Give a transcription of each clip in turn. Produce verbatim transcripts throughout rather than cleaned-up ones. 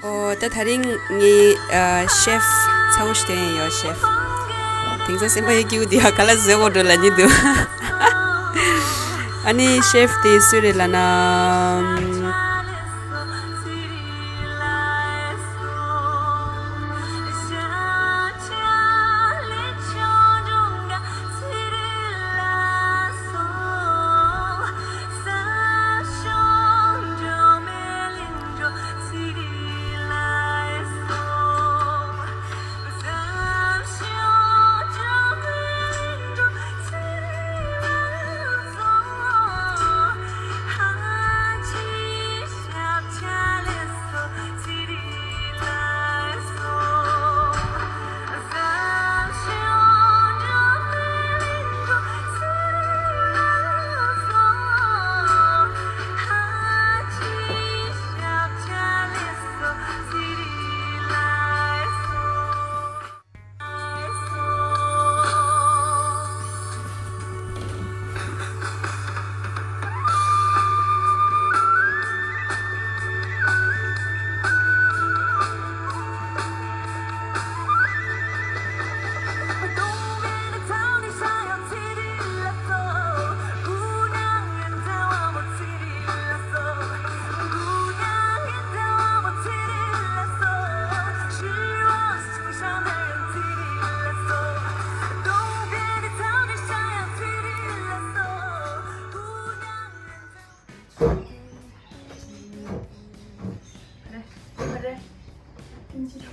ཨོ་ད་དེ་རིང་ངའི་ཨ་ཤེཕ་ཚ་བོ་ཞིག་དེ་ཡིན་ཡོད་ཤེཕ། དེང་སང་སེམས་པ་ཡེ་སྐྱིད་པོ་འདུག་ཡ། ག་ལ་བཟོས་དགོས་འགྲོ་ལབ་ནི་འདུག་ཨ་ནི་ཤེཕ་དེ་སུ་རེད་ལབ་ན།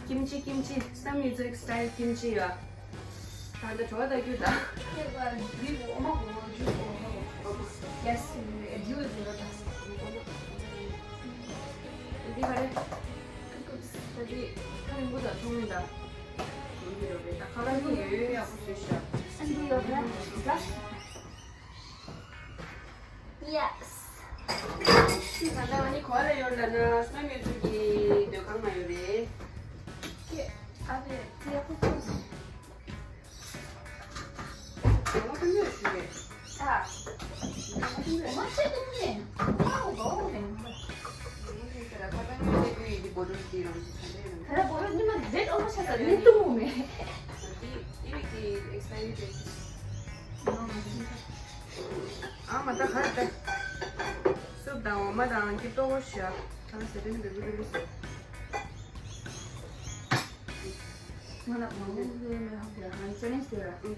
ཀིམ་ཅི་ཀིམ་ཅི་བསམ་ཡོད་ཚད་སི་ཊའིལ་ཀིམ་ཅི་ཡོད། ད་ལྟ་བྲོ་བ་ལྟ་རྒྱུ་ད། ཡེས། འདི་ག་རེ། ད་འདི་ཁ་རིང་པོ་ད་མཐོང་མེད་ད། འདི་ཡོད་རེད་ད། ཁ་ལག་ནི་ཡོད་ཡོད་ཡག་པོ་བཟོས་ཤག་ཨ་འདི་ཡོད་རེད། Yes. ད་ལྟ་ང་གཉིས་ག་རེ་ཡོད་ལབ་ན་སྣ་མི་ཚོ་གི་སྡོད་ཁང་ན་ཡོད་རེད། ཀྱེ། ཨ་རེ་ཙི་ཡག་པོ་ཚོ། ང་ཀུན་ཡོད་ཞུ་རེད། ཨ། ང་ཀུན་ཡོད། ང་ཆེ་ཏུང་ནས། ང་འོ་འོ་ནས། ང་ཀུན་ཡོད་ཟེར་ཁ་ཏང་ཡོད་ནས་ཀུན་ཡོད་ཀྱི་བོ་ཌོལ་གྱི་ནང་གི་ད་ལྟ་ཡོད་ན། ད་ལྟ་བོ་ཌོལ་ཉི་མ་རེད་ཨོ་མ་ཆ་ས་ནི་ཏུང་མེ། དེ་དེ་རིགས་ཀྱི་ཨེགས་པའི་རི་ཌེ་ཊི། ཨ་མ་ད་ག་རེ་ད། སུབ་དང་འོ་མ་དང་ཀི་ཏོག་ཤ། ད་ཟེར་དོན་འདི་བུ་འདི་བུ་ཟེར། ང་ལ་མང་པོ་ལས་མེད་ཧ་གོ་ཡ། ང་ཅེ་ལེན་ཇི་དེ་ར། ཨུ་ཧུ།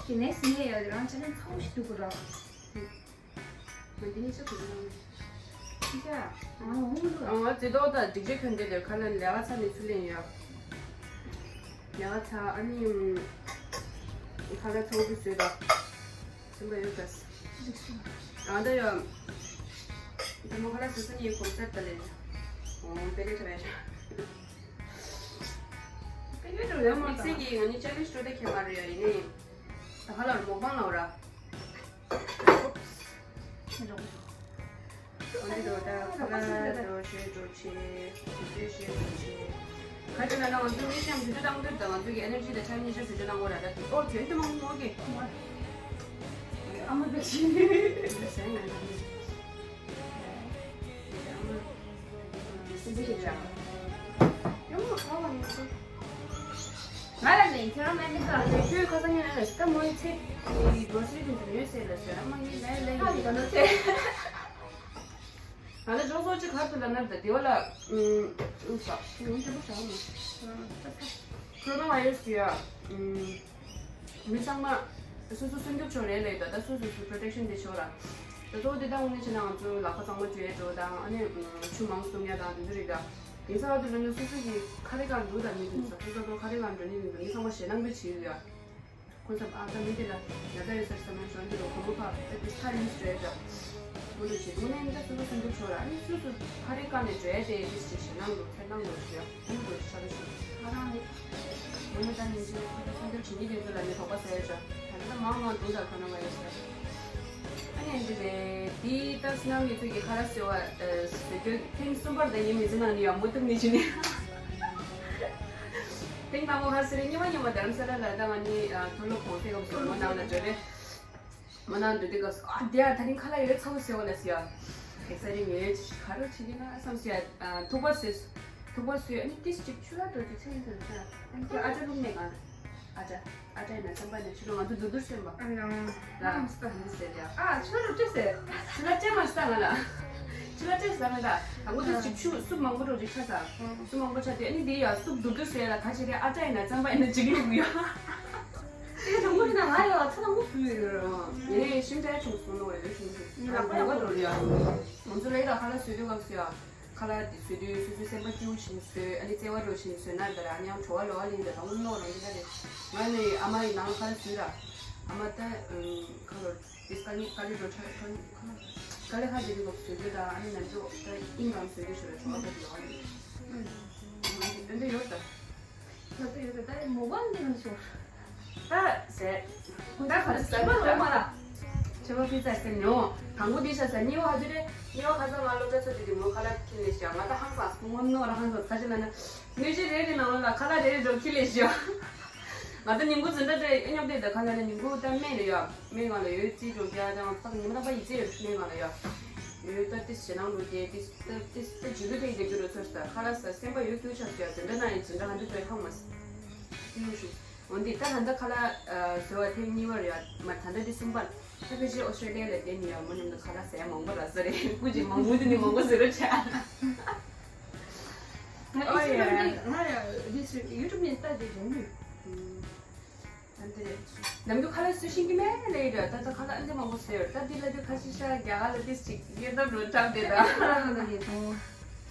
ཀི་ནེག་སི་ངས་ཡ་རང་ཅེ་ལེན་ཇི་ཚང་མ་ཞིག་འདུག་གོ་ར། ང་འདི་ནས་ཆ་གོ་ར། ཅི་ཅ། ང་ཧུང་ལུ། ང་རྩེ་ཏོག་དང་སྒྲིག་ཆས་གྱོན་བསྡད་དེ་ཁ་ལག་ལས་ཀ་ཚར་ནས་ཚུར་ལེན་ཡོད། ལས་ཀ་ཚར་ཨ་ནི། ཁ་ལག་ཚང་མ་བཟོས་དང་། སེམས་པ་ཡོད་ག་ས། ཨ་ད་ཡོད། ད་མོ་ཁ་ལག་བཟོས་ས་ནས་གོམས་སར་ད་ལེན། འོང་པེ་རེ་ཐ་བའི་ར། པེ་རེ་ཐ་བའི་ར། དམིགས་བསལ་གྱིས་ང་ནི་ཅ་ལེན་ཇི་སྤྲོད་དེ་ཁྱད་མ་རེད་ཡ་ཡིན་ནའི། ད་ཁ་ལག་མོག་པང་ལ་འོ་ར། འོ་འདི་འགྲོ་ད་ཁ་ལག་འགྲོ་ཞེས་འགྲོ་ཆེ། དུས་ཚོད་ཞེས་འགྲོ་ཆེ། ག་ཅི་ན་ན་ང་ཚོ་མི་སེམས་བཟོ་བཅོས་བཏང་དུས་དང་ང་ཚོ་གི་ཨེ་ནར་ཇི་དང་ཆ་ཉིན་ཤར་བཟོ་བཅོས་གནང་དགོས་ར། ད་ཨོ་དོན་དུ་མང་མོ་གི་ཨ་མ་བེ་ཤི་ཟེར་ཡང་ཨ་མ་སེམས་པ་ཞིག་ཆགས། ཡོང་མ་ཁ་བ་ནི་ཚེ། ང་ལ་ནི་ཁྱོད་རང་མེད་མི་དང་། ཁྱོད་ཁ་སང་ཉིན་ལ་ལས་ཀ་མོའི་ཚེ་གི་གྲོ་སི་རིགས་དེ་ཚོ་ཉོས་ཟེར་ལ་ཟེར། ཨ་མ་ངའི་ལས་ལས་ཧ་ལས་ཀ་ནོ་ཚེ། ང་ལ་ཇོ་སོ་ཅི་གར་དུ་ལ་ནར་ད་དེ་བ་ལ་ཨུ་ས་ངུ་ཐེ་པོ་ཞག་མ་ཁོ་རོ་ན་བྷའི་ར་སི་ཡ། མི་ཚང་མ་སོ་སོ་སྲུང་སྐྱོབ་ཆོག་རེད་ལས་ད། ད་སོ་སོ་སོ་པྲོ་ཊེག་ཤན་དེ་ཆོག་ར། ད་གཙོ་བོ་དེ་ད་དངོས་གནས་བྱས་ན་ང་ཚོ་ལག་པ་གཙང་མ་བཅོས་འགྲོ་དང་ཨ་ནི་ཆུ་མང་སུ་བཏུང་ཡ་དང་དེ་ཚོ་རེད་ད། དེང་སང་ཨ་ཏུ་ལོན་ན་སོ་སོ་གི་ཁ་རི་ཁ་འགྲོ་དང་མི་འདུག་ས། སོ་སོ་ཁ་རི་ཁ་འགྲོ་ནི་མི་འདུག་མི་ཚང་མ་ཞེད་སྣང་དཔེ་བྱེད་ཡོད་ཡ། ཁོ་ཚོ་ཨ་ད་མི་དེ་ལ་ཡ་ད་ཡོད་ས་རེད་བསམ་ན་ཞོན་དེ་རུ་གོམ་པ་ཕ་ཨ་ཏི་ས་ཡུས་རེད་ད། མུ་ལུ་བྱེད་དུས་ནས་ད་སོ་སོ་སྲུང་སྐྱོབ་ཆོག་ར། ཨ་ནི་སོ་སོ་ཁ་རི་ཁ་ནས་འགྲོ་ཡ་དེ་ཏིས་ཅིག་ཞེད་སྣང་འདུག་འཚེར་སྣང་འདུག་ཞུ་ཡ། ཨ་ནི་འགྲོ་ཆ་རུ་ཞུ། ང་རང་རེད། མུ་ལུ་ད་ནི་ཅི་སོ་སོ་སྲུང་སྐྱོབ་བྱེད་ཀྱི་དེ་ཚོ་ལ་ནི་དོགས་པ་ཟ་ཡ་ཆ། ད་ནི་ད་མང་མང་འདུག་ད་ཁོ་ན་བ་ཡོད་ས། ཨ་ནི་འདི་རེད། དེའི་ད་སུ་ནམ་ཡུལ་ཚོ་གི་ཁ་ལག་ཟེར་བ་ཟེར་རྒྱུ་ཐེངས་གསུམ་པར་ད་ངའི་མི་ཚེ་ནང་ནས་ཡང་མུ་མཐུད་ནས་བྱས་ནས། ཐེངས་དང་པོ་ཧ་སི་རི་ཉི་མ་ཉི་མ་དྷ་རམ་ས་ལ་ལ་ད་ང་ནི་ཐོ་ལོ་གོང་ཚེ་སྐབས་སུ་མོ་ནང་ལ་འགྲོ་རེད། མོ་ནང་འགྲོ་དུས་སྐབས་སུ་ཨ་དེ་ཡ་ད་རིང་ཁ་ལག་ཡོད་ཚ་བོ་ཟེར་བ་ལ་ཟེར་ཡ། ཧེ་ས་རི་ངས་ག་རེ་བྱེད་ཀྱི་ན་བསམ་ཟེར་ཡ། ཐུག་པ་ཟེར། དུག་པ་བཟོས། ཨ་ནི་ཏིས་ཅིག་ཕྱུར་ར་འགྲོ་དུས་ཚོད་ཡིན་ཟེར་ཟེར། ཨ་ནི་ཨ་ཅག་ལུག་ནས་གང་ཨ་ཅག་ཨ་ཅག་ཡིན་ན་བསམ་པ་ནས་ཕྱི་ལོ་ང་ཚོ་དུར་དུར་སོན་པ། ཨ་ཡང་ལ་ཨ་མི་ཟེར་ཡ། ཨ་ཕྱུར་ར་འགྲོ་ཟེར། ཕྱུར་ར་ཅན་མ་ས་ང་ལ། ཕྱུར་ར་ཅན་ས་ང་ལ། དང་པོ་ཏིས་ཅིག་ཕྱུར་སུབ་མང་པོ་འགྲོ་ཅིག་ཆ་ས། སུབ་མང་པོ་ཆ་དུས་ཨ་ནི་དེ་ཡ་སུབ་དུར་དུར་སོན་ཡ་ལ་ག་ཅི་རེད། ཨ་ཅག་ཡིན་ན་བསམ་པ་ཡིན་ན་ཅིག་ལུག་ཡ། དེ་དང་པོ་ཡིན་ན་ང་ཡ་ཚ་དང་པོ་སུ་ཡོད་ར། ངས་ཤིང་རྟ་ཆུང་སོང་ནོ་ཡོད་ཤིང་ཆུང་། ངས་ལག་པ་ཡག་པོ་འགྲོ་ཡ། ང་ཚོ་ལས་ཀ་ཁ་ལག་བཟོས་དུས་སྐབས་སུ་ཡ། ཁ་ལག་འདི་བཟོས་དུས་སོ་སོའི་སེམས་པ་སྐྱིད་པོ་བྱས་ནས་བཟོས། ཨ་ནི་བརྩེ་བ་འདྲ་བོ་བྱས་ནས་བཟོས་ན་འདྲ་ར། ཨ་ནི་ཡང་བྲོ་བ་ལོ་བ་ལེན་འདྲ་དང་པོ་ནོར་རང་གི་ད་རེད། ང་ནི་ཨ་མ་ཡི་ནང་ཁ་ལག་བཟོས་ར། ཨ་མ་ད་ཁ་ལོ་དེ་དཀའ་ངལ་དཀའ་ལས་འགྲོ་ཁྲ་དཀའ་ལས་ཁ་དེ་རིགས་བཟོས་རྒྱུ་དང་ཨ་ནི་ནམ་རྒྱུན་ད་དབྱིངས་གང་བཟོས་རྒྱུ་ཞུ་ར་བྲོ་བ་འདྲ་ལོ་བ་ལེན། ཨོ་འདི་ཡོད་ད། ད་ལྟ་ཡོད་ད། ད་མོ་བ་འདི་ནང་ཤོར། ད་ཟེར། ད་ག་རེ་ཟེར་བ་རོ་མ་ལ། ཆེ་བ་ཕི་ཙ་ཟེར་ཉོ། དང་པོ་འདི་ཤ་ཟེར་གཉིས་པ་ཧ་ཅི་རེད། གཉིས་པ་ཁ་སང་ང་སློབ་གྲྭ་ཚོ་དེ་དེ་མོ་ཁ་ལག་ཁྱེར་ལས་ཤག་ང་ད་ཧང་སང་སུ་ངོ་ནོ་ར་ཧང་སང་ཁ་ཅི་ན་ན། སྣོད་ཆས་རེ་རེ་ནང་ལ་ཁ་ལག་རེ་རེ་འགྲོ་ཁྱེར་ལས་ཤག་ང་ད་ཉིན་གུང་འཛིན་གྲྭ་དེ་ཨེ་ཉོབ་དེ་ད་ཁ་ལག་ནས་ཉིན་གུང་ད་སྨན་རེ་ཡོད། སྨན་ང་ལ་ཡོད་རྩིས་འགྲོ་རྒྱ་དང་ཏག་ཉི་མ་རྟག་པ་ཡིད་ཚེ་ཡོད་སྨན་ང་ལ་ཡོད། ཡོད་ད་ཏི་ཞེ་ནང་འགྲོ་རྒྱ་ཏི། ད་ཏི་ད་ཇུ་ལུ་ཏེ་ཡི་ཏི་རུ་ཚོར་ས་ཁ་ལག་ས་སེམས་པ་ཡོད་ཀྱོ་ཆགས་ཀྱ་ཟིན་ད་ན་ཡི་ཟིན་ད་ཧ་འདི་ཚོའི་ཐང་མ་སི་ཏི་ཡུ་ཤུ། འོན་ཏེ་ད་ཧ་འདི་ཁ་ལག་ཟོ་བ་ཐེངས་གཉིས་པར་ཡ་མ་ད་ད་འདི་གསུམ་པར་ད་ཕི་ཞི་ཨོ་སི་ཏྲེ་ལི་ཡ་ལ་བསྡད་ནི་ཡ་མོ་ཉམས་ད་ཁ་ལག་ཟ་ཡ་མང་པོ་ར་ཟ་རེ་ཀུ་ཅི་མང་པོ་འདི་ནི་མང་པོ་ཟེར་རོ་ཆ། ཨོ་ཡ། ང་ཡ་འདི་སུ་ཡུ་ཊུབ་ནས་ལྟ་དེ་རེད་མི། ཨ་འདི་རེད། ནམ་རྒྱུན་ཁ་ལག་བཟོ་ཤེས་ཀྱི་མེད་ལེ་རེད། ད་ལྟ་ཁ་ལག་ཨ་འདི་མང་པོ་བཟོས་ཡོད། ད་འདི་ལ་འདི་ཁ་ཤས་ཤ་རྒྱ་གར་ལ་ཏིས་ཅིག་ཡོད་ད་འགྲོ་གྲབས་དེ་ད། ཨ་འདི་རེད་དོ།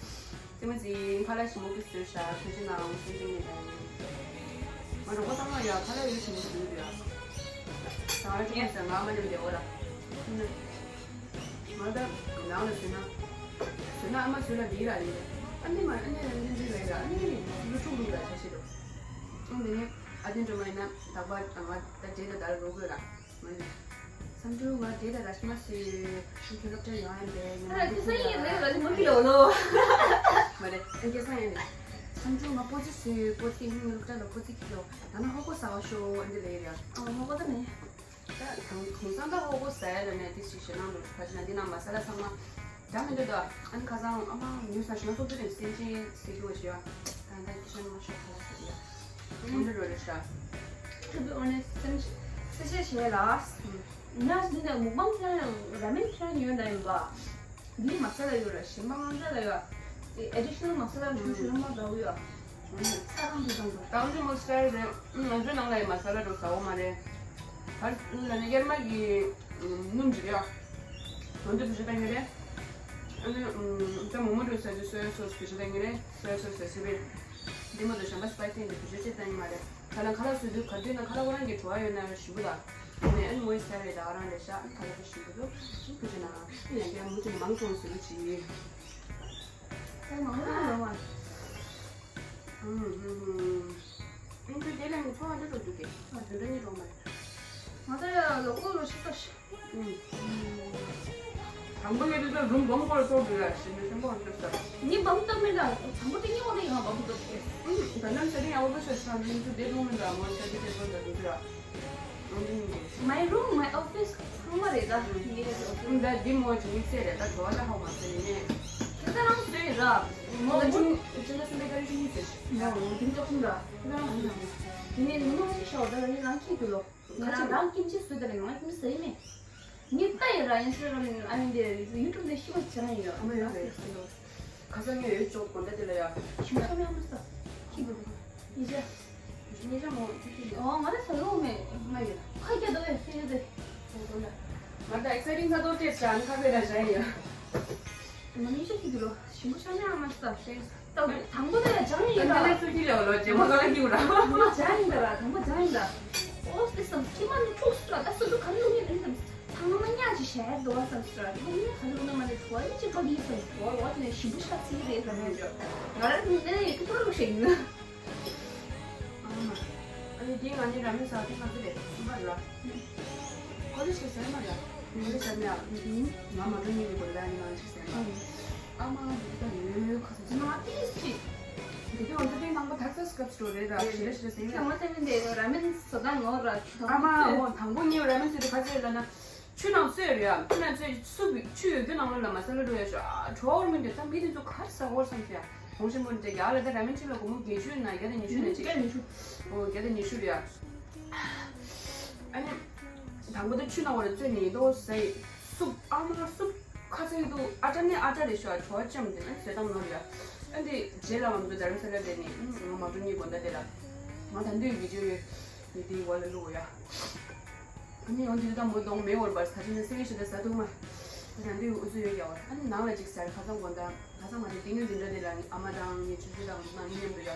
ཙི་མ་ཙི་ཁ་ལག་ཞིམ་པོ་གི་བཟོས་ཤག་ཐུགས་རྗེ་གནང་སེམས་ཅན་ངེས་དང་། ང་རོགས་པ་བཏང་བ་ཡ་ཁ་ལག་ཡོད་ཞིམ་པོ་བཟོས་ཡོད་ཡ། ད་ང་ཅི་ཡིན་ཟེར་ང་མ་ཉམས་བདེ་བོ་ལ། ང་ད་ནང་ལ་བཟོས་ན། བཟོས་ན་ཨ་མ་བཟོས་ལ་འདི་ར་ཡིན། ཨ་ནི་མ་ཨ་ནི་ར་འདི་འདི་ར་ཡ་ཨ་ནི་ལུ་ཕྲུག་ལུ་ར་ཆ་ཤེས་འདུག་ཨ་འདི་ནི། ཨ་དེ་འགྲོ་མ་ཡིན་ན་དག་པ་ང་ད་བྲེལ་ད་ད་རུ་དགོས་ལ། མ་ཡིན། སམ་ཅུ་ང་བྲེལ་ད་ར་ཤི་མ་སི། ཁྱོད་སློབ་གྲྭ་ཡོང་ཡ་འདྲེ་ཉི་མ་ཨ་དེ་སང་ཡིན་རེད་ར་ལི་མ་ཁི་ལོ་ལོ། མ་རེད་ཨ་དེ་སང་ཡིན་རེད། སམ་ཅུ་ང་པོ་ཙི་སི་པོ་ཙི་ངའི་སློབ་གྲྭ་ལ་པོ་ཙི་ཁི་ལོ། ད་ན་ཧོ་ཀོ་ས་བ་ཤོ་ཨ་འདི་ལེ་ཡ། ཨ་ཧོ་ཀོ་ད་ནི། ད་དེང་དེང་སང་ད་ཧོ་ཀོ་ཟ་ཡ་ལ་ནས་དེ་ཞིག་ཞེ་ནང་དུ་ཕ་ཆ་ན་འདི་ནང་མ་ས་ལ་ཚང་མ། འདྲ་མི་འདྲ་ད། ཨ་ནི་ཁ་སང་ཨ་མ་ཉུ་ས་ཞུ་ན་སོ་ཏུ་རེ་སེམས་ཅན་སི་ཏུ་ཞུ་ཡ། ད་ད་ཁི་ཤ་མ་ཤོ་ཁ་ལ་ས་ཡ། ཨ་འདི་རོ་རེ་ཤ། To be honest, སེམས་སེ་ཤེ་ཤེ་ལ། ང་འདི་ནས་མུག་པང་ཁྱེར་ར་མེན་ཁྱེར་ཡོད་ན་ཡིན་པ། འདི་མ་ས་ལ་ཡོད་ར་ཞིམ་པ་ང་འདྲ་ལ་ཡོད། དེ་ཨེ་ཌི་ཤི་ནལ་མ་ས་ལ་ཆུང་ཆུང་མ་འདྲ་བོ་ཡོད། ས་རང་དུ་དང་དུ། ཏང་ཏི་མོ་སི་ཊར་རེད། ང་ཚོའི་ནང་ལ་ཡི་མ་ས་ལ་འགྲོ་ཟ་འོ་མ་རེད། ད་ལ་ནི་ཡར་མ་གི་སྣུམ་ཅིག་ཡོད། དོན་དུ་བུ་ཆུ་བཏང་གི་རེད། ཨ་ནི་ད་མོག་མོག་འགྲོ་ཟ་རྒྱུ་སོ་ཡ་སོ་སི་བུ་ཆུ་བཏང་གི་རེད། སོ་ཡ་སོ་སི་ཟ་སི་བེ། འདི་མ་གཏོགས་གཞན་པ་སི་པའི་སི་ཡིན་ཏེ་བུ་ཆུ་ཅིག་བཏང་གི་མ་རེད། ད་ལ་ཁ་ལག་བཟོ་དུས་ག་དུས་ན་ཁ་ལག་ཁོ་རང་གི་བྲོ་བ་ཡོད་ན་ཞིམ་པོ་ལ། ཨ་ནི་ཨ་ནི་མོ་ཡི་ས་རེད་ད་ཁ་རང་རེད་ཤག་ཨ་ནི་ཁ་ལག་དེ་ཞིམ་པོ་འདུག་བུ་ཆུ་ན་ཨ་ནི་ཡང་བསྐྱར་མུ་མཐུད་ནས་མང་ཙམ་བཟོ་རྒྱུ་བྱེད། ད་མང་པོ་ཡོང་བ། ཨུམ་ཧུམ་ཧུམ། ཨིན་ཇུ་དེ་ལས་ནི་ཚོང་བ་འདི་འགྲོ་འདུག་གས། ཨ་དེ་འདྲ་གཉིས་འགྲོ་མ་རེད། ང་ད་ཡ་ལོ་ཀོ་ལོ་ཤི་ཏོ་ཤི། ཨུམ། དང་པོ་ངས་འདི་ཚོ་རུམ་སྦོམ་སྐོར་གཏོར་འདུག་ཡ་ཞི་མི་སེམས་པོ་འདུག་ས། ནི་སྦོམ་སྟོབས་མེད་ལ་དང་པོ་དེ་གཉིས་འོ་དེ་ཡང་སྦོམ་སྟོབས་ཤི། ཨུམ། ད་ནམ་ས་དེ་ཡང་འོ་དེ་ཤི་ས་ནི་ཚོ་བདེ་རུང་མི་འདྲ་མོ་ས་དེ་དེ་ཚོ་འདྲ་འདུག་ས། My room, my office ཚང་མ་རེད་ད། ངའི་ཨོ་ཕིས། ད་འདི་མོ་ཅིག་དམིགས་བསལ་རེད་ད། གྲོ་བ་ད་ཧ་མ་ཟེར་ནས་ནས། ཁྱེད་ད་རང་བཟོས་ར། མོ་ང་ཅུང་ཅི་ན་སེམས་པའི་བཀའ་དྲིན་ཆེན་པོ་ཟེར། ཡང་འདི་ལྕོག་ཆུང་ར། ཁྱེད་རང་ཨ་ནི་ནི་ནི་ནི་ཅིག་ཤོག་ད་ར་ནི་རང་ཁྱི་རྒྱུ་ལོ། ང་རང་རང་ཁྱིམ་ཆས་བཟོས་ད་ར་ང་ཁྱིམ་ཆས་ཟེར་མེད། ངས་ལྟ་ཡོད་ར་ཡིན་ཟེར་ར་ཨ་ནི་འདི་ཡུ་ཊུབ་ནས་ཤི་བ་བྱེད་རང་ཡོད། ཨ་མ་ཡོད་རེད། ཁ་སང་ངས་ཡོད་ཅོག་དགོན་སྡེ་དེ་ལ་ཡ། ཤི་བ་ཡང་མ་ས། ཁྱི་རྒྱུ་ལོ། ཡི་ཅག་ཉེ་ཆར་མོ་ཅི་ཅི་ཡོད། ཨོ་ང་ལ་ས་ལོ་མེད། ང་ཡོད། ཁ་རྒྱ་དོ་ཡོད་ཁྱེད་ཡོད་དེ། ང་ད་ཨེག་སའི་ཊིང་ས་དོ་ཏེ་ས་ནི་ཁ་བེ་ར་ཞ་ཡོད། ང་ཉེ་ཆར་ཁྱི་རྒྱུ་ལོ་ཞིམ་པོ་ཤ་མེད་ཨ་མ་ས་ཏེ། ད་དང་པོ་ད་ཡ་ཅང་ཡིན་ད། ད་ལས་སུ་ཁྱི་ལེའོ་ལོ་ཅེ་མོ་ག་ལ་ཁྱི་ར། དང་པོ་ཅང་ཡིན་ད་ར་དང་པོ་ཅང་ཡིན་ད། ཨོ་ཏེ་སམ་ཁྱི་མ་ནི་ཁྲུག་སུ་ར་ད་སུ་དུ་ག་ལུ་ངེ་ཨིན་སམ། ཚང་མ་ཉག་ཅིག་བཞག་འདུག་བསམ་སོང་། ལུང་ནི་ག་ལུང་ན་མ་ནི་བྲོ་བ་ཅིག་འགྲོ་གི་སོང་། བྲོ་བ་ནི་ཞིམ་པོ་ཤ་ཚིག་རེད་ཟེར་ནས་བརྗོད། ང་རང་ནི་ནི་ཡོད་ཀྱི་ཐོར་རུ་ཞིག་ཡིན། ཨ་ནི་འདི་ང་ནི་ར་མེན་ཟ་དེ་ང་ཚོ་ལས་སུ་བར་ལ། ཀོ་ལེ་ཞིག་ཟེར་མ་ལ། ཀོ་ལེ་ཞིག་ཟེར་མ་ལ། ང་མ་འགྲོ་ཉིན་གི་གོ་ལེ་ད་ནི་ང་ཅིག་ཟེར་མ། ཨ་མ་འདི་ད་ཡོད་ཁ་ཚ་ང་ཏིས་ཅིག་འདི་དུས་ང་ཚོ་ཏིང་དང་པོ་དག་ས་སྐབས་སུ་རེད་ར་ཞི་ར་ཞི་ར་ཟེར་ཡིན། ང་ཚོ་ནི་འདི་ར་མེན་ཟ་ད་ངོ་ར། ཨ་མ་འོ་དང་པོ་ངས་ར་མེན་ཟེར་དུས་ག་ཚོད་ལ་ན། ཆུ་ནང་སོས་རེད་ཡ། ཆུ་ནང་སོས་སུབ་ཆུ་ཡོད་རྒྱུ་ནང་ལོགས་ལ་མ་ས་ལ་འགྲོ་ཡ་ཤོ་ཨ་བྲོ་བ་མི་འདུག་ད་མི་དེ་ཚོ་ག་རེ་ཟ་གོ་བསམ་ཟེར་ཡ། གོང་ཆེན་པོ་འདྲ་རྒྱ་གར་ལ་ད་ར་མེན་ཅིག་ལ་སྒོར་མོ་བརྒྱད་ཅུ་ན་བརྒྱ་དང་ཉི་ཤུ་ན་ཅིག་བརྒྱ་དང་ཉི་ཤུ། ཨོ་བརྒྱ་དང་ཉི་ཤུ་རེད་ཡ། ཨ་ནི། དང་པོ་ད་ཆུ་ནང་བར་བཙོས་ནས་ཡིན་ཏོ་ཟ་ཡི། སུབ་ཨ་མ་སུབ་ཁ་ཚ་ཡི་འདུག་ཨ་ཏྲ་ནི་ཨ་ཏྲ་རེད་ཤག་བྲོ་བ་ཅམ་དེ་ན་བཟོད་སྟངས་ནོར་ཡ། ཨ་འདི་རྗེས་ལ་ང་ཚོ་དྷ་རམ་ས་ལ་བསྡད་ནས་ང་མ་འགྲོ་གཉིས་དགོན་བདག་དེ་ལ། ང་ད་འདུས་བི་ཌིའོ་ཡོད་ཡོད་དེའི་བར་ལ་བླུག་ཡ། ཨ་ནི་ཡང་དེ་དུས་ད་མོ་གདོང་མེ་འོར་བར་ས་ཆུ་ནས་སེ་བའི་ཞིག་ལ་ཟ་ཐུབ་མ། ད་ཡང་དེའི་འུ་ཚུ་ཡོད་ཀྱང་བར་ཨ་ནི་ནང་ལ་ཅིག་ཟ་ཁ་སང་དགོན་བདག་ཁ་སང་མ་རེད་དེ་ཉིན་འཛིན་གྲྭ་དེ་ལ་ཨ་མ་དང་ངའི་ཆུ་ཚོད་དང་ང་ཚོ་ནང་མི་མཉམ་དུ་ཡ་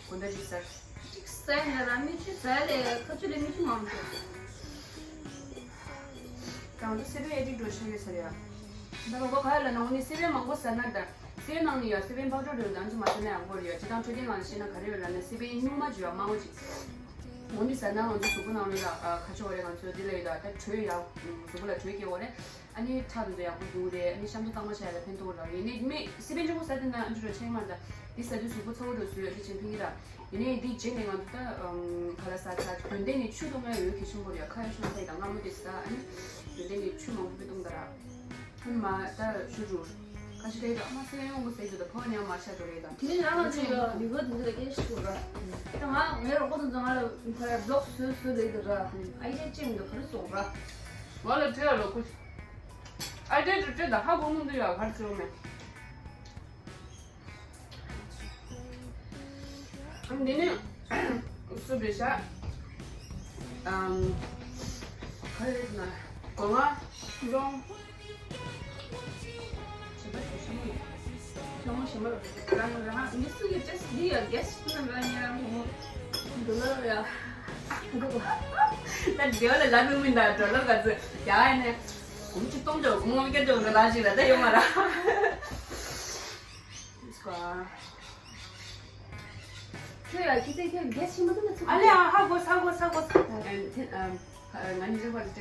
དགོན་བདག་ཅིག་ཟ། ཅིག་ཟ་ཡ་ར་མི་ཆུ་ཟ་ལས་ཁ་ཆུ་ལས་མི་ཆུ་མང་པོ། གང་དུ་སེ་བའི་ཨེ་ཏིག་འགྲོ་ཤེས་ཡོད་ས་རེད་ཡ། ད་རོགས་པ་ག་ཡ་ལ་ནང་ནི་སེ་བའི་མང་པོ་ཟ་ན་ད་སེ་བའི་ནང་ནི་ཡ་སེ་བའི་ཕག་གྲོ་རེད་ད་ཚོ་མ་ཟ་ན་ཡང་གོ་རེད་ཡ་ཅི་དང་འཕྲོད་བསྟེན་ནང་ལ་ཤེས་ན་ག་རེ་ཡོད་ལ་ན་སེ་བའི་སྨྱུག་མ་ཅིག་ཡ་མང་པོ་ཅིག་འོ་འདི་ཟ་ན་ང་ཚོ་གཟུགས་པོ་ནང་ལོགས་ལ་ཁ་ཕྱོགས་རེད་ང་ཚོ་འདི་ལ་ཡོད་ད་ད་དྲོད་ཡ་གཟུགས་པོ་ལ་དྲོད་སྐྱེ་བོ་རེད། ཨ་ནི་ཁྲག་དེ་ཚོ་ཡག་པོ་རྒྱུག་རེད། ཨ་ནི་གཤམ་དུ་གཙང་མ་བྱས་ལ་ཕན་ཐོགས་རག་ཡིན་ནི་མི་སི་པན་ཆུ་བོ་ཟ་དེ་ན་ཨ་འདྲི་རོ་ཆེན་མ་ད་འདི་ཟ་དུས་གཟུགས་པོ་ཚ་བོ་འགྲོ་སུས་ཨ་འདྲི་ཆེན་ཕིང་གི་ད་ཡིན་ནི་འདི་རྗེས་ནས་ང་ཚོ་ད་ག་ལ་ཟ་ཚ་རྒྱུན་ལྡན་ནི་ཆུ་བཏུང་ཡ་ཡོད་གི་ཆེན་པོ་རེད་ཁ་ཡ་ཤོང་ཚ་ཡི་ད་སྔ་མོ་དེ་ཟ་ཨ་ནི་རྒྱུན་ལྡན་ནི་ཆུ་མང་པོ་བཏུང་ད་ར་ཨ་ནི་མ་ད་ཞུ་རུ་ཁ་ཤི་རེད་ད་མ་སེ་ཡོང་གི་ཟེར་རྒྱུ་ད་ཕོ་ཉ་མ་ཤ་དོ་རེད་ད་དེ་ནི་རང་ང་ཚོ་ཡོད་ཡུ་གུར་དེ་ཚོ་ལ་སྐད་ཤི་དགོས་ར་ད་ང་ངའི་རོགས་པ་དེ་ཚོ་ང་ལ་ཁ་ཡ་བློག་སུ་སུ་རེད་དུ་ར་ཨ་ཡི་ཅེ་ཅེ་མི་འདུག་ག་རེ་སོང་ར། ང་ལ་ཁྲེལ་ལོ་ཁུ། ཨ་ཏྲེ་ཏྲེ་ཏྲེ་ད་ཧ་གོ་མི་འདུག་ཡ་གར་ཚོད་མེད། ཨམ་འདི་ནི་སུ་བེ་ཤ། ཨམ་ག་རེ་ན་གོ་ང་རོང་། ཞིམ་པ་ཞིམ་ཞིམ་ཡིན། ཞིམ་པོ་ཞིམ་པོ་རང་རང་མི་སུ་ཡི་ཅེས་འདི་ཡ་གེ་སི་ཁོ་ན་རང་ཉེ་རང་གོ་མོ་འདུ་ལ་ཡ། ད་འདི་བ་ལ་ལ་མི་མི་འདའ་འགྲོ་ལ་ག་ཚོད་ཡ་ཨ་ནེ། གོམ་ཆི་གཏོང་ཆོག་གོམ་ངོམ་སྐྱེ་ཆོག་འདྲ་ལ་ཅིག་ལ་ད་ཡོང་མ་ར། ཁྱོད་ཡ་ཁྱི་ཚེ་ཁྱོད་རྒྱ་ཆེན་མོ་དུ་ན་ཚུགས། ཨ་ལེ་ཨ་ཧ་གོ་ས་གོ་ས་གོ་ས། ཨ་ང་ནི་རེ་བ་རེ་ཅོ་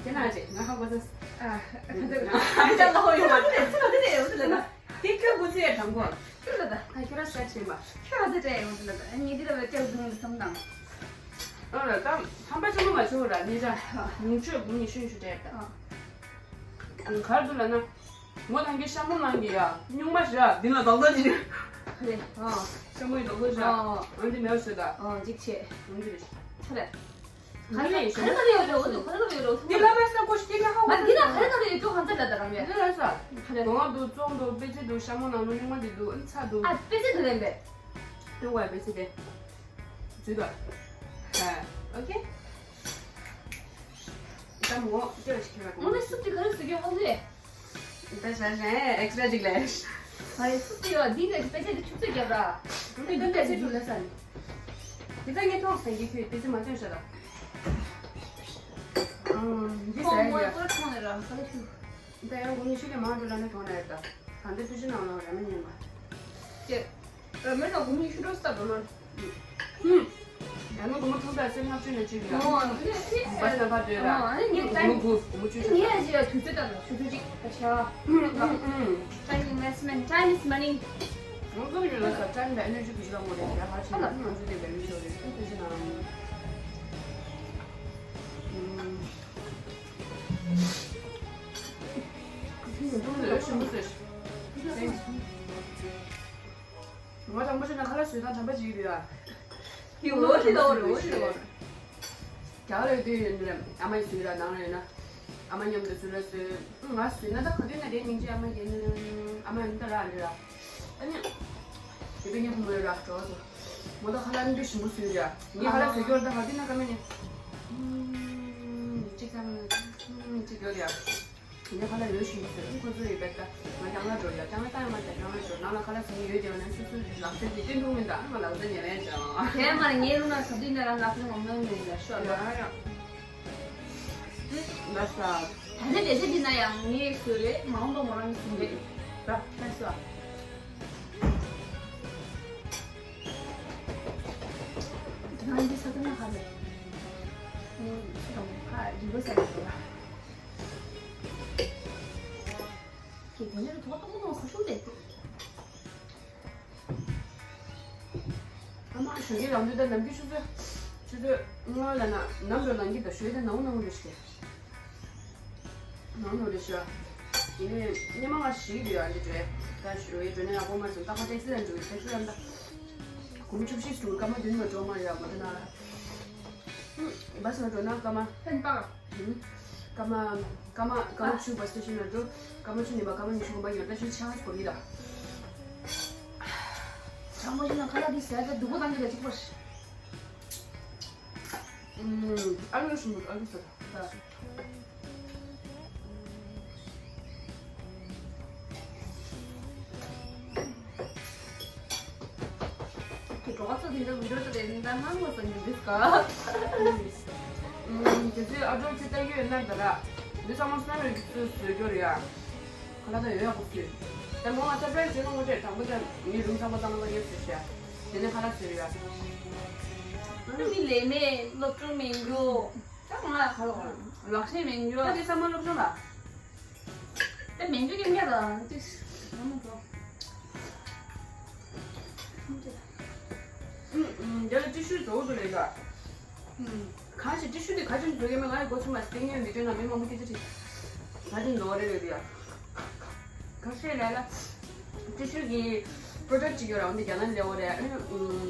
དེ་ན་རེ་ང་ཧ་གོ་ས། ཨ་ཁ་ཚ་ཁ་ཚ་ལ་ཧོ་ཡོང་མ་རེད། ཚུགས་དེ་ཡོད་ལ་ན། དེ་ཁྱོད་གོ་ཚེ་དྲང་པོ། ཁྱོད་ལ་ད། ཨ་ཁྱོད་ར་ས་ཆེན་པ། ཁྱོད་ར་ས་ཅ་ཡོང་ལ་ད། ཨ་ཉི་དེ་ར་བ་ཅག་དུང་བསམ་དང་། ཨ་ར་ད་ཧམ་པ་ཆེན་པོ་མ་བྱུང་ར་ནི་ར། ཉུང་ཆོས་བུ་ཉི་ཤུ་ཉི་ཤུ་སྤྲད་ད། ཨ་གར་དུ་ལ་ན། ངོ་ཐང་གི་ཤ་མོ་ནང་གི་ཡ་སྨྱུག་མ་ཞིག་ར་འདི་ལ་དོག་དོག་ཅིག་ཁ་ལེ། ཨ་ཤ་མོ་ཡི་དོག་དོག་ཞིག་ར། ཨ་འདི་མེད་ཟེར་ད། ཨ་ཅིག་ཆེ། འདི་རེད། ཁ་ལེ། ག་རེ་ག་རེ་ཡོད་རེད་འོ་དུ་ག་རེ་ག་རེ་ཡོད་རེད་འོ་དུ། འདི་ལ་མེད་ས་ཀོ་ཤི་ཏི་ལ་ཧ་གོ་མ་འདི་ལ་ག་རེ་ག་རེ་ཡོད་ཅོ་གང་ཚ་ད་ད་རམ་ཡ། འདི་ལ་ས། ག་རེ། དོང་ང་འདུག་ཙོང་འདུག་པེ་ཙེ་འདུག་ཤ་མོ་ནང་ལོ་སྨྱུག་མ་འདི་འདུག་ཨ་ཚ་འདུག་ཨ་པེ་ཙེ་འདི་ལེན་པས། ཏུ་བ་པེ་ཙེ་དེ། ཇུ་དོ། ཨ་ཨོ་ཁེ། ད་མོ་ཅོ་ཤི་ཁེ་ར་ངོ་ནས་སུབ་ཏི་ག་རེ་སུ་གི་ཧོ་ལེ། ད་ཤ་ཤ་ཨེག་སི་ཊ་ཅིག་ལས། ཨ་རེ་སུབ་ཏི་ཡོད་འདི་ནས་པེ་ཙེ་དེ་ཆུ་ཚོད་རྒྱབ་ར། འདི་ད་པེ་ཙེ་ཆུ་ལ་ས་ནི། འདི་ད་ངས་ཐོག་སེང་གི་ཁྱོད་པེ་ཙེ་མ་ཐོན་ཤ་ད། ཨང་འདི་ས་ཡ། ཁོང་མོ་ཡ་པོ་ཐོང་ནས་ར་ས་ལ་ཆུ། ད་ཡང་གོང་ནས་ཤུ་ལས་མང་འགྲོ་ལ་ནས་གྲོང་ན་ཡོད་ད། ད་འདི་ཕུ་ཤུ་ནང་ལ་ར་མི་ཉན་པ། ཅེ། ར་མི་ལ་གོང་ནས་ཤུ་འགྲོ་ས་ད་ལོ། ཧུམ། ཡང་ན་སྒོར་མོ་ཐོག་ད་སེམས་ལྔ་བཅུ་ནས་གཅིག་ཡོད། ཨོ་ཨ་ནི་ཨ་ནི་ངས་སྒོར་མོ་དགུ་སྒོར་མོ་བཅུ་ངས་ཡ་ཅི་ཡ་དུས་ཚོད་ལྟར་ཆུ་ཚོད་གཅིག་ད་ཆ། ཨུམ་ཨུམ། Time investment, time is money. ང་ཚོ་ཡོད་ལ་ས་time དང་energy གི་ཞིག་ལ་ངོ་རེ་ཡ་ཧ་ཆེ་ལ་ང་ཚོ་དེ་བེ་རི་ཤོ་རེ་ཨུམ་དེ་ཞིག་ན། ཨུམ། ང་དང་པོ་ཞིག་ན་ཁ་ལག་བཟོས་དང་དམ་པ་ཅིག་རེད་ཨ། དེ་འོ་ཞིག་ལ་འོ་རེད་འོ་ཞིག་ལ་འོ་རེད། རྒྱ་གར་ཡོད་དུས་ཡིན་ནའི་ཨ་མ་ཡིས་བཟོས་ར་ནང་ལ་ཡོད་ན། ཨ་མ་མཉམ་དུ་བཟོས་ལ་བཟོས། ང་བཟོས་ན་ད་ག་དུས་ན་རེད་མིང་ཅི་ཨ་མ་ཡིན་ཨ་མ་ཡིན་ད་ར་འདི་ར། ཨ་ནི། དེ་བས་ཉེ་ཕུ་མོ་ཡོད་ར་འགྲོ་སོ། མོ་ད་ཁ་ལག་འདི་ཞིམ་པོ་བཟོས་ར། ངས་ཁ་ལག་བཟོས་རྒྱུར་ད་ག་དུས་ན་ཀ་མེད་ནི། གཅིག་ཙམ་གཅིག་ཡོད་ར། ངས་ཁ་ལག་ཡོད་ཤིང་ཟེར་ཁོ་ཚོ་ཡོད་པས་ད་ང་རྐྱང་ལ་འགྲོ་ཡ་རྐྱང་ལ་ཏང་མ་ད་རྐྱང་ལ་འགྲོ་ནང་ལ་ཁ་ལག་ཟ་ཡོད་དེ་བ་ན་སུ་སུ་ལག་རྩལ་གྱི་སྟོན་ཐུབ་མིན་ད་ང་ལག་རྩལ་ཉེ་བས་ཀྱང་། དེ་མ་ངའི་རུ་ན་ས་དུས་ན་རང་ལག་རྩལ་ངོམ་ནོན་མེད་ལ་ཤོར་ལ། ལ་ས། ད་ནི་ལས་བྱེད་འདི་ན་ཡང་ངས་བཟོས་རེད་མ་འོངས་པ་མོ་རང་གིས་ཟིན་རེད། ད་ལ་ས། ང་འདི་ས་དུས་ན་ཧ་ལས། ངས་ཚོ་དང་ཧ་རིག་པ་ས་རེད་འགྲོ་ལ། ཁྱེད་དེ་འདྲ་ཐོག་ཏུ་མོ་ས་ཤུ་དེ། ཨ་མ་ཞོགས་ཀས་རང་དུས་ད་ནམ་རྒྱུན་ཆུ་ཚོད་ཆུ་ཚོད་ལྔ་ལ་ན་ནམ་འགྲོ་ལངས་ཀྱི་ད་ཞོགས་ཀས་ནང་ནང་རེ་ཞིག་ནང་ནང་རེ་ཞིག་ཡིན་ནའི་སྙེ་མ་ང་ཞིག་འདུག་ཡ། འདི་འགྲོ་ད་ཞུ་ཡི་འགྲོ་ནས་ཡག་པོ་མ་སོང་། ཏག་པ་ཏེག་སི་ལ་འགྲོ་གི། ཏེག་སི་ལ་འདི་གོང་བཅུ་བཞི་ཞུ་སྐར་མ་བདུན་མ་འགྲོ་མ་ཡ་མ་འདི་ན་ལ་བ་སི་ལ་འགྲོ་ན་སྐར་མ་ཕན་པ། སྐར་མ་སྐར་མ་སྐར་མ་བཅུ་བ་སི་ཊེ་ཤན་ལ་འགྲོ། སྐར་མ་བཅུ་ནས་བ་སྐར་མ་ཉི་ཤུ་གོམ་པ་ཡོད། ད་ཞུ་ཆགས་གོ་མི་ད། ཆང་མོ་ཞིག་ན་ཁ་ལག་འདི་ཟས་ད་སྡུག་པོ་བཏང་གི་ད་གཅིག་པོ་ཞིག་ཨ་ལུ་ཞིམ་པོ། ཨ་ལུ་ཟ་ད། ཁྱེད་གྲོགས་ཚོ་དེ་འདྲ་བི་ཌིའོ་ཚོ་དེ་འདྲ་སྣང་བ་ཟ་ཉི་འདི་ག་དེ་ཚོའི་ཨ་གྲོགས་ཚོས་ལྟ་གི་ཡོད་ན་ད་ར། འདི་ཚང་མ་སྣང་བའི་ཚོས་བཟོས་རྒྱུ་རེད་ཡ། ཁ་ལག་ད་ཡོད་ཡག་པོ་བཟོས། ད་ལོ་ང་སར་པ་རའི་ཛི་བྱེད་ན་ངོ་སྤྲད། དང་པོ་ད་ངའི་རུམ་ཚང་མ་ཚང་མ་ལ་ཡོད་བཟོས་ཤག་དེ་ནས་ཁ་ལག་བཟོས་རེད་ཡ། ཨ་ནི་ལས་མེད་སློབ་སྦྱོང་མེད་རྒྱུ། ད་ང་ལ་ཁ་ལོ་ལག་ཤེས་མེད་རྒྱུ། ད་དེ་ཚང་མ་སློབ་སྦྱོང་ལ། ད་མེད་རྒྱུ་རྐྱང་རྐྱང་ལ་ཏིས་ང་མ་འགྲོ། ཨུམ་ཨུམ། དེ་ལ་ཏི་ཤུ་བཟོ་དགོས་རེད་ད། ཨུམ། གང་ཞིག་ཏི་ཤུ་དེ་ག་ཅུང་བཟོ་གི་མེད། ང་ཡི་འགོ་ཚུགས་མ་སྟེང་ངའི་མི་སྟོན་ན་མི་མང་པོ་སྐད་ཆ་དྲིས། ག་ཅུང་བཟོ་རེད་རེད་ཡ། ཁ་ཤས་ལས་ལ་ཏི་ཤུ་གི་པྲོ་ཌག་ཅིག་ཡོད་ར། འོན་ཏེ་རྒྱ་ནག་ལས་འོ་རེད། ཨ་ནི་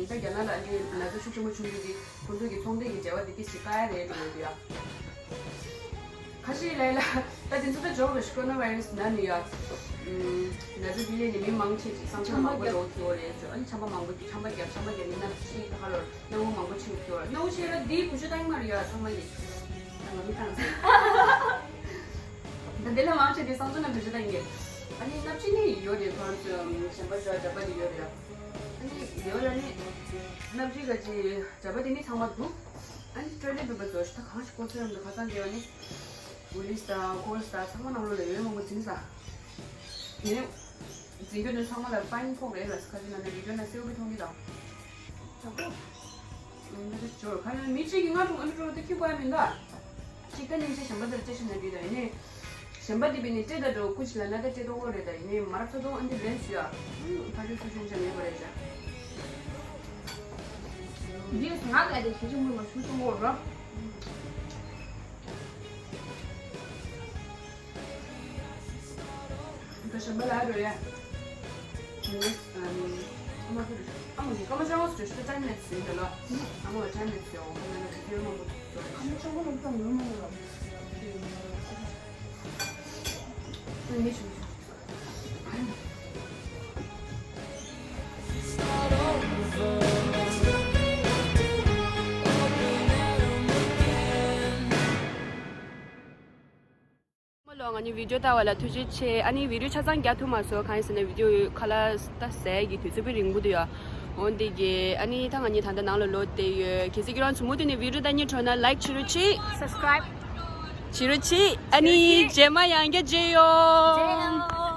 ད་རྒྱ་ནག་ལ་ཨ་ནི་ན་ཚ་ཤུགས་ཆེན་པོ་བྱུང་རྒྱུ་དེ་ཁོང་ཚོ་གི་ཚོང་འབྲེལ་གྱི་འབྲེལ་བ་དེ་ཏི་ཞིག་བཀག་ཡ་རེད་འགྲོ་ཡོད་ཡ། ཁ་ཤས་ལས་ལ་ད་དེ་ཚོ་ད་ཇོག་རེད། ཤི་ཀོ་རོ་ན་བྷའི་ར་སི་ན་ནི་ཡ། ན་ཚ་དེ་ལས་ནི་མི་མང་ཆེ་ཅིག་སང་ཆ་མང་པོ་རོགས་ཐུག་འོ་རེད་ཅོ། ཨ་ནི་ཆམ་པ་མང་པོ་ཆམ་པ་བརྒྱབ། ཆམ་པ་བརྒྱབ་ནི་ན་ཚ་ཤི་ད་ཧ་ལོར། སྣང་བ་མང་པོ་ཆེ་བ་ཡོད་ར། སྣང་བ་ཆེ་ལ་འདིའི་བུ་ཆུ་བཏང་མ་རེད་ཡ། ཚང་མ་ཡིན། ད་ང་མི་བཏང་ཟེར། ད་འདི་ལ་མང་ཆེ་འདི་སང་ཚོ་ན་བུ་ཆུ་བཏང་གི། ཨ་ནི་སྣབས་ཕྱི་ནི་ཡོད་རེད། ཁོ་རང་ཚོ་གཞན་པ་ཞོ་ཇ་པ་དེ་ཡོད་རེད་ཡ། ཨ་ནི་ཡོད་ར་ནི་སྣབས་ཕྱི་ག་ཅི་ཇ་པ་དེ་ནི་ཚང་མ་འདུག་ཨ་ནི་ཊོའི་ལེཊ་པེ་པར་བཟོ་ཞིག་ད་གང་ཞིག་ཀོ་ཚོད་རམ་འདུག་ཁ་སང་དེ་བ་ནི་ཝུ་ལིས་དང་ཀོལ་སི་དང་ཚང་མ་ནང་ལོགས་ལ་ཡོད་མང་པོ་འཛིན་ས། དེ་ནི། འཛིན་སྐྱོང་ནས་ཚང་མ་ལ་ཕ་ཡིན་ཕོག་རེད་ལ། ཁ་ཅིག་ན་ནས་བི་ཌིའོ་ན་སེའུ་བི་མཐོང་གི་དང་། ཡག་པོ། ཨ་ནི་ད་ཅོར་ཁ་ན་མི་གཅིག་གིས་ང་དང་ཨ་ནི་ཅོར་ད་ཁྱི་པོ་ཡ་མིན་ད། གཅིག་ད་ནིང་ཆེ་གཞན་པ་དེར་སྐྱེ་ཤི་ན་འདི་ད་ཡིན་ནི། གཞན་པ་དེ་བི་ནི་སྤྲེལ་ད་འགྲོ་ཀུ་ཅི་ལ་ན་ད་སྤྲེལ་ཏོག་ལོ་རེད་ད། ཡིན་ནི་མ་རབས་ཚ་ཏོག་ཨ་འདི་ལན་སུ་ཡ། ཕ་ཤུ་སུ་ཤུང་ཅང་མེད་པ་རེད་ཅག་འདི་ང་ལ་དེ་ཤི་ཤི་མུ་མ་ཤུ་ཤུང་གོ་ར། ད་གཞན་པ་ལ་རོ་ཡ། ཨ་མ་ཁུ་རུ་ཨ་མ་གི་ཀ་མ་ཅང་བ་སུ་ཤི་ཏ་ཊའིམ་ལེབ་སི་ཡིན་ད་ལ། ཨ་མ་ལ་ཊའིམ་ལེབ་སི་ཡོང་ཁ་ན་ན་ཁི་ཡོ་མ་གུ་ཀ་མ་ཅང་བ་ལ་ཏང་ཡོ་མ་གུ་ར། ཨ་མི་ཤུ་ཤུ། མ་ལོ་ང་གཉིས་བི་ཌིའོ་ལྟ་བ་ལ་ཐུགས་རྗེ་ཆེ། ཨ་ནི་བི་ཌིའོ་ཆ་ཚང་རྒྱག་ཐུབ་མ་སོང་། གང་ཡིན་ཟེར་ན་བི་ཌིའོ་ཁ་ལག་ད་ཟས་ཀྱི་དུས་ཚོད་པོ་རིང་པོ་འདུག་ཡ། འོན་ཏེ་གི་ཨ་ནི་ད་ང་གཉིས་ད་ལྟ་ནང་ལ་ལོག་བསྡད་ཡོད། གལ་སྲིད་ཁྱེད་རང་ཚོ་མུ་མཐུད་ནས་བི་ཌིའོ་ལྟ་སྙིང་བྲོ་ན་ལའིཀ་བྱེད་རོགས་གྱིས། སབ་སི་ཀ་རའིབ་བྱེད་རོགས་གྱིས། ཨ་ནི་རྗེས་མ་ཡང་བསྐྱར་མཇལ་ཡོང་། མཇལ་ཡོང་།